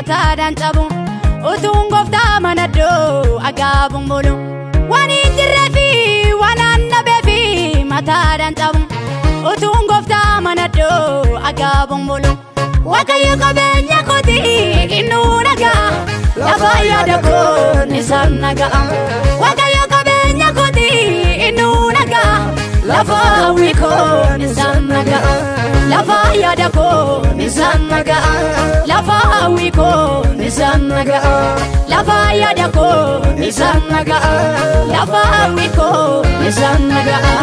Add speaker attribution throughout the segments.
Speaker 1: mataadhaan cabu utuun gooftaa manadhoo agaabuun bulu. Waan hin jirree fi waan annabee fi mataadhaan cabu utuun gooftaa manadhoo agaabuun bulu. Waaqayyo qabeenya kooti innuu nagaa lafa yaada koon isaan nagaa. Waaqayyo qabeenya kooti innuu nagaa lafa hawwii koon isaan nagaa. Lafa yaada koon isaan nagaa. Lafa hawwii koon isaan nagaa. Lafa yaada koon isaan nagaa. Lafa hawwii koon isaan nagaa.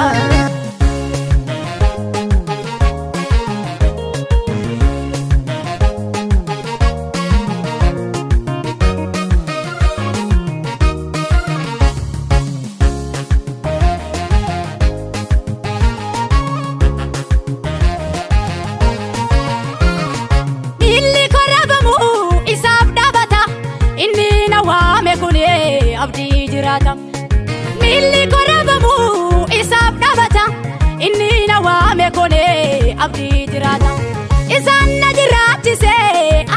Speaker 1: Abdii jiraata miilli korabamu isaaf dhaabata inni na waame konee abdii jiraata isaan na jiraachise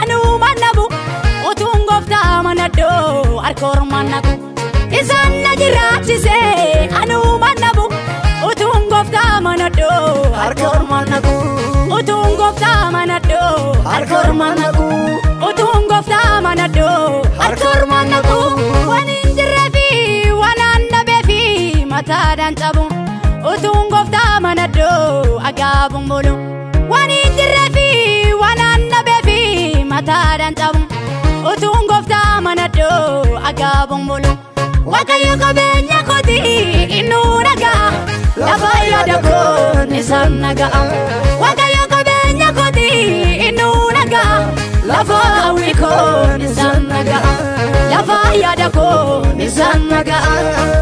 Speaker 1: anuma nabu utuun gooftaa manadhoo harka ormaan naqu isaan na jiraachise anuma nabu utuun gooftaa manadhoo harka ormaan naqu utuun gooftaa manadhoo harka ormaan naqu utuun gooftaa manadhoo harka ormaan naqu. Waan hin jirree fi waan annabee fi mataadhaan cabu utuun gooftaa manadhoo agaabuun bulu. Waan hin jirree fi waan annabee fi mataadhaan cabu utuun gooftaa manadhoo agaabuun bulu. Waaqayyo qabeenya kooti innuu nagaa lafa yaada koon isaan nagaa. Waaqayyo qabeenya kooti innuu nagaa lafa hawwii koon isaan nagaa. Lafa yaada koon isaan nagaa.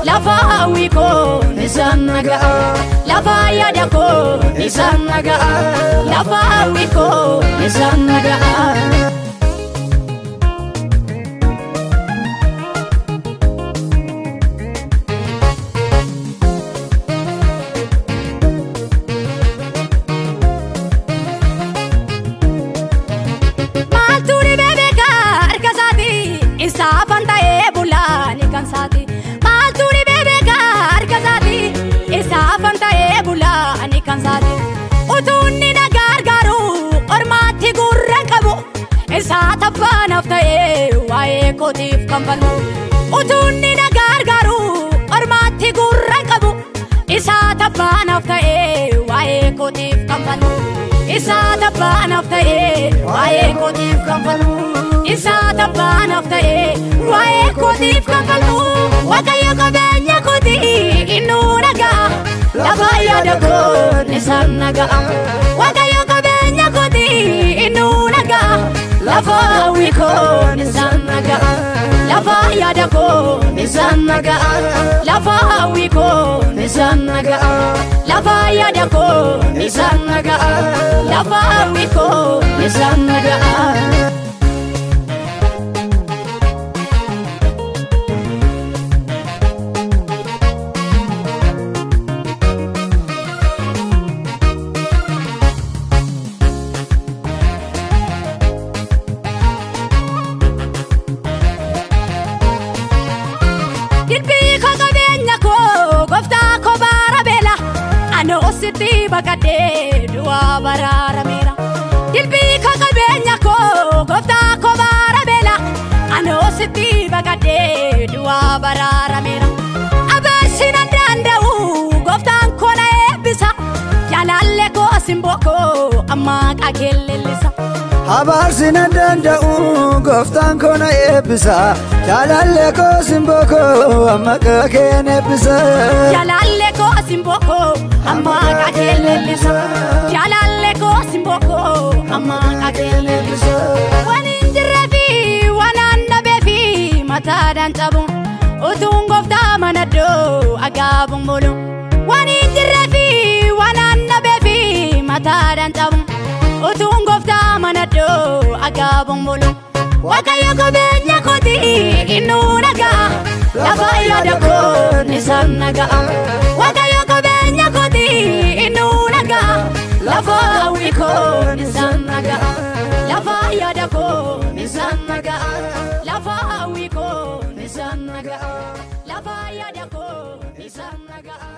Speaker 1: Lafa hawwii koon isaan nagaa. Lafa yaada koon isaan nagaa. Lafa hawwii koon isaan nagaa. Maaltu dhibee beekaa harka isaatii isaafan ta'ee bulaan kan isaati. Maaltu dhibee beekaa harka isaatii isaafan ta'ee bulaan kan isaati. Utuunni na gargaaru ormaatti gurra qabu isaa tabbaanaaf ta'ee waa'ee kootiif kan falmu. Utuunni na gargaaru ormaatti gurra qabu isaa tabbaanaaf ta'ee waa'ee kootiif kan falmu. Isaa tabbaanaaf ta'ee waa'ee kootiif kan falmu. Isaa tabbaanaaf ta'ee waa'ee kootiif kan falmu. Waaqayyo qabeenya kooti innuu nagaa lafa yaada koon isaan nagaa. Waaqayyo qabeenya kooti innuu nagaa lafa hawwii koon isaan nagaa. Lafa yaada koon isaan nagaa. Lafa hawwii koon isaan nagaa. Lafa yaada koon isaan nagaa. Lafa hawwii koon isaan nagaa. Dilbii koo qabeenya koo gooftaa koo bara beela anoo sitti baqadhee du'aa baraarameera. Dilbii koo qabeenya koo gooftaa koo bara beela anoo sitti baqadhee du'aa baraarameera. Abaarsi nan danda'u gooftaan koo na eebbisa jaalallee koo simboo koo amma qajeelellisa.
Speaker 2: Abaarsi nan danda'u gooftaan koo na eebbisa jaalallee koo simboo koo amma qajeelellisa. Eebbisa.
Speaker 1: Jaalallee koo simboo koo amma qajeelellisa. Jaalallee koo simboo koo amma qajeelellisa. Waan hin jirree fi waan annabee fi mataadhaan cabu utuun gooftaa manadhoo agaabuun bulu. Waan hin jirree fi waan annabee fi mataadhaan cabu utuun gooftaa manadhoo agaabuun bulu. Waaqayyo qabeenya kooti innuu nagaa lafa yaada koon isaan nagaa. Waaqayyo qabeenya kooti innuu nagaa lafa hawwii koo isaan naga'a. Lafa yaada koo isaan naga'a. Lafa hawwii koo isaan naga'a. Lafa yaada koo isaan naga'a.